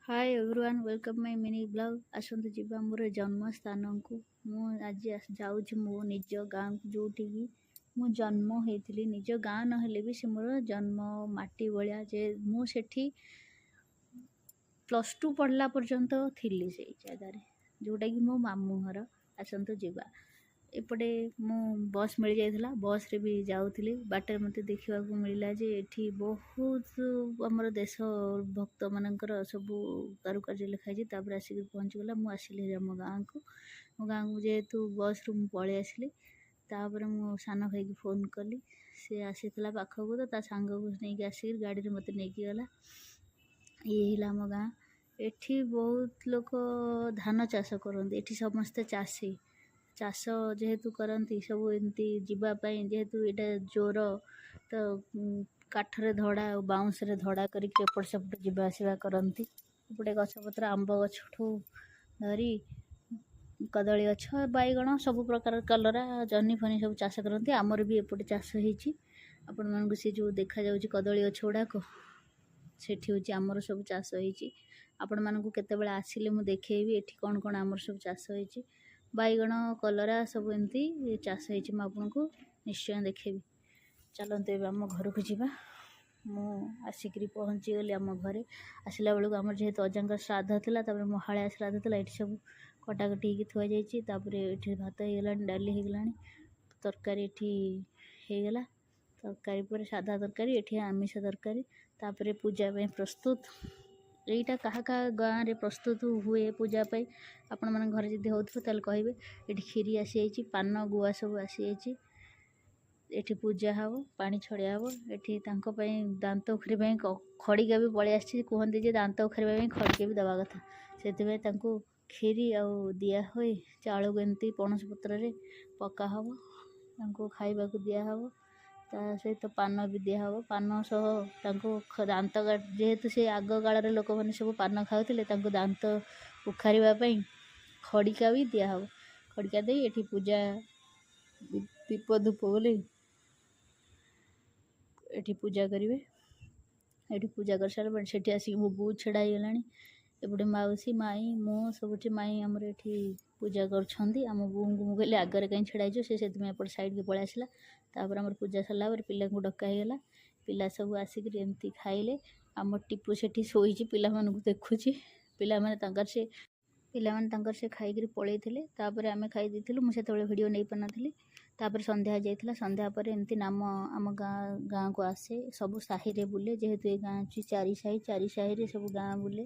Hi everyone, welcome my mini vlog. ଆସନ୍ତୁ ଯିବା ମୋର ଜନ୍ମସ୍ଥାନକୁ। ମୁଁ ଆଜି ଯାଉଛି ମୋ ନିଜ ଗାଁକୁ, ଯେଉଁଠିକି ମୁଁ ଜନ୍ମ ହେଇଥିଲି। ନିଜ ଗାଁ ନହେଲେ ବି ସେ ମୋର ଜନ୍ମ ମାଟି ଭଳିଆ ଯେ ମୁଁ ସେଠି +2 ପଢ଼ିଲା ପର୍ଯ୍ୟନ୍ତ ଥିଲି ସେଇ ଜାଗାରେ, ଯେଉଁଟାକି ମୋ ମାମୁଁ ଘର। ଆସନ୍ତୁ ଯିବା। ଏପଟେ ମୁଁ ବସ୍ ମିଳିଯାଇଥିଲା, ବସ୍ରେ ବି ଯାଉଥିଲି। ବାଟରେ ମୋତେ ଦେଖିବାକୁ ମିଳିଲା ଯେ ଏଠି ବହୁତ ଆମର ଦେଶ ଭକ୍ତମାନଙ୍କର ସବୁ କାରୁକାର୍ଯ୍ୟ ଲେଖା ହେଇଛି। ତାପରେ ଆସିକି ପହଞ୍ଚିଗଲା, ମୁଁ ଆସିଲି ଆମ ଗାଁକୁ। ମୋ ଗାଁକୁ ଯେହେତୁ ବସ୍ରୁ ମୁଁ ପଳେଇ ଆସିଲି। ତାପରେ ମୁଁ ସାନ ଭାଇକି ଫୋନ୍ କଲି। ସେ ଆସିଥିଲା ପାଖକୁ, ତ ତା ସାଙ୍ଗକୁ ନେଇକି ଆସିକି ଗାଡ଼ିରେ ମୋତେ ନେଇକି ଗଲା। ଇଏ ହେଲା ଆମ ଗାଁ। ଏଠି ବହୁତ ଲୋକ ଧାନ ଚାଷ କରନ୍ତି। ଏଠି ସମସ୍ତେ ଚାଷୀ। ଚାଷ ଯେହେତୁ କରନ୍ତି, ସବୁ ଏମିତି ଯିବା ପାଇଁ, ଯେହେତୁ ଏଇଟା ଜୋର ତ, କାଠରେ ଧଡ଼ା ଆଉ ବାଉଁଶରେ ଧଡ଼ା କରିକି ଏପଟ ସେପଟ ଯିବା ଆସିବା କରନ୍ତି। ଏପଟେ ଗଛପତ୍ର, ଆମ୍ବ ଗଛଠୁ ଧରି କଦଳୀ ଗଛ, ବାଇଗଣ, ସବୁ ପ୍ରକାର କଲରା, ଜହ୍ନି ଫନି ସବୁ ଚାଷ କରନ୍ତି। ଆମର ବି ଏପଟେ ଚାଷ ହେଇଛି। ଆପଣମାନଙ୍କୁ ସେ ଯେଉଁ ଦେଖାଯାଉଛି କଦଳୀ ଗଛ ଗୁଡ଼ାକ, ସେଠି ହେଉଛି ଆମର ସବୁ ଚାଷ ହେଇଛି। ଆପଣମାନଙ୍କୁ କେତେବେଳେ ଆସିଲେ ମୁଁ ଦେଖେଇବି ଏଠି କ'ଣ କ'ଣ ଆମର ସବୁ ଚାଷ ହେଇଛି। ବାଇଗଣ, କଲରା ସବୁ ଏମିତି ଚାଷ ହେଇଛି, ମୁଁ ଆପଣଙ୍କୁ ନିଶ୍ଚୟ ଦେଖେଇବି। ଚାଲନ୍ତୁ, ଏବେ ଆମ ଘରକୁ ଯିବା। ମୁଁ ଆସିକିରି ପହଞ୍ଚିଗଲି ଆମ ଘରେ। ଆସିଲା ବେଳକୁ ଆମର ଯେହେତୁ ଅଜାଙ୍କ ଶ୍ରାଦ୍ଧ ଥିଲା, ତାପରେ ମହାଳୟା ଶ୍ରାଦ୍ଧ ଥିଲା, ଏଠି ସବୁ କଟାକଟି ହେଇକି ଥୁଆଯାଇଛି। ତାପରେ ଏଠି ଭାତ ହେଇଗଲାଣି, ଡାଲି ହେଇଗଲାଣି, ତରକାରୀ ଏଠି ହେଇଗଲା। ତରକାରୀ ପରେ ସାଧା ତରକାରୀ, ଏଠି ଆମିଷ ତରକାରୀ। ତାପରେ ପୂଜା ପାଇଁ ପ୍ରସ୍ତୁତ। ଏଇଟା କାହା କାହା ଗାଁରେ ପ୍ରସ୍ତୁତ ହୁଏ ପୂଜା ପାଇଁ? ଆପଣମାନଙ୍କ ଘରେ ଯଦି ହେଉଥିବ, ତାହେଲେ କହିବେ। ଏଠି କ୍ଷୀରି ଆସିଯାଇଛି, ପାନ ଗୁଆ ସବୁ ଆସିଯାଇଛି। ଏଠି ପୂଜା ହେବ, ପାଣି ଛଡ଼ିଆ ହେବ। ଏଠି ତାଙ୍କ ପାଇଁ ଦାନ୍ତ ଉଖୁରିବା ପାଇଁ ଖଡ଼ିକା ବି ପଳେଇ ଆସିଛି। କୁହନ୍ତି ଯେ ଦାନ୍ତ ଉଖାରିବା ପାଇଁ ଖଡ଼ିକା ବି ଦେବା କଥା। ସେଥିପାଇଁ ତାଙ୍କୁ କ୍ଷୀରି ଆଉ ଦିଆ ହୋଇ ଚାଉଳକୁ ଏମିତି ପଣସ ପତ୍ରରେ ପକା ହେବ, ତାଙ୍କୁ ଖାଇବାକୁ ଦିଆହେବ। ତା ସହିତ ପାନ ବି ଦିଆହେବ। ପାନ ସହ ତାଙ୍କୁ ଦାନ୍ତ, ଯେହେତୁ ସେ ଆଗ କାଳରେ ଲୋକମାନେ ସବୁ ପାନ ଖାଉଥିଲେ, ତାଙ୍କୁ ଦାନ୍ତ ଉଖାରିବା ପାଇଁ ଖଡ଼ିକା ବି ଦିଆହେବ। ଖଡ଼ିକା ଦେଇ ଏଠି ପୂଜା, ଦୀପ ଧୂପ ବୋଲି ଏଠି ପୂଜା କରିବେ। ଏଠି ପୂଜା କରିସାରିଲା ପରେ ସେଠି ଆସିକି ମୋ ବୋଉ ଛିଡ଼ା ହେଇଗଲାଣି। ଏପଟେ ମାଉସୀ, ମାଇଁ, ମୁଁ ସବୁଠି। ମାଇଁ ଆମର ଏଠି ପୂଜା କରୁଛନ୍ତି। ଆମ ବୋଉଙ୍କୁ ମୁଁ କହିଲି, ଆଗରେ କାହିଁ ଛିଡ଼ା ହେଇଛ? ସେ ସେଥିପାଇଁ ଏପଟେ ସାଇଡ଼୍କି ପଳେଇ ଆସିଲା। ତାପରେ ଆମର ପୂଜା ସରିଲା ପରେ ପିଲାଙ୍କୁ ଡକା ହେଇଗଲା। ପିଲା ସବୁ ଆସିକିରି ଏମିତି ଖାଇଲେ। ଆମ ଟିପୁ ସେଠି ଶୋଇଛି, ପିଲାମାନଙ୍କୁ ଦେଖୁଛି। ପିଲାମାନେ ତାଙ୍କର ସେ ଖାଇକିରି ପଳେଇଥିଲେ। ତାପରେ ଆମେ ଖାଇ ଦେଇଥିଲୁ। ମୁଁ ସେତେବେଳେ ଭିଡ଼ିଓ ନେଇପାରିନଥିଲି। ତାପରେ ସନ୍ଧ୍ୟା ହେଇଯାଇଥିଲା। ସନ୍ଧ୍ୟା ପରେ ଏମିତି ନାମ ଆମ ଗାଁ ଗାଁକୁ ଆସେ, ସବୁ ସାହିରେ ବୁଲେ। ଯେହେତୁ ଏ ଗାଁ ଅଛି ଚାରି ସାହି, ଚାରି ସାହିରେ ସବୁ ଗାଁ ବୁଲେ।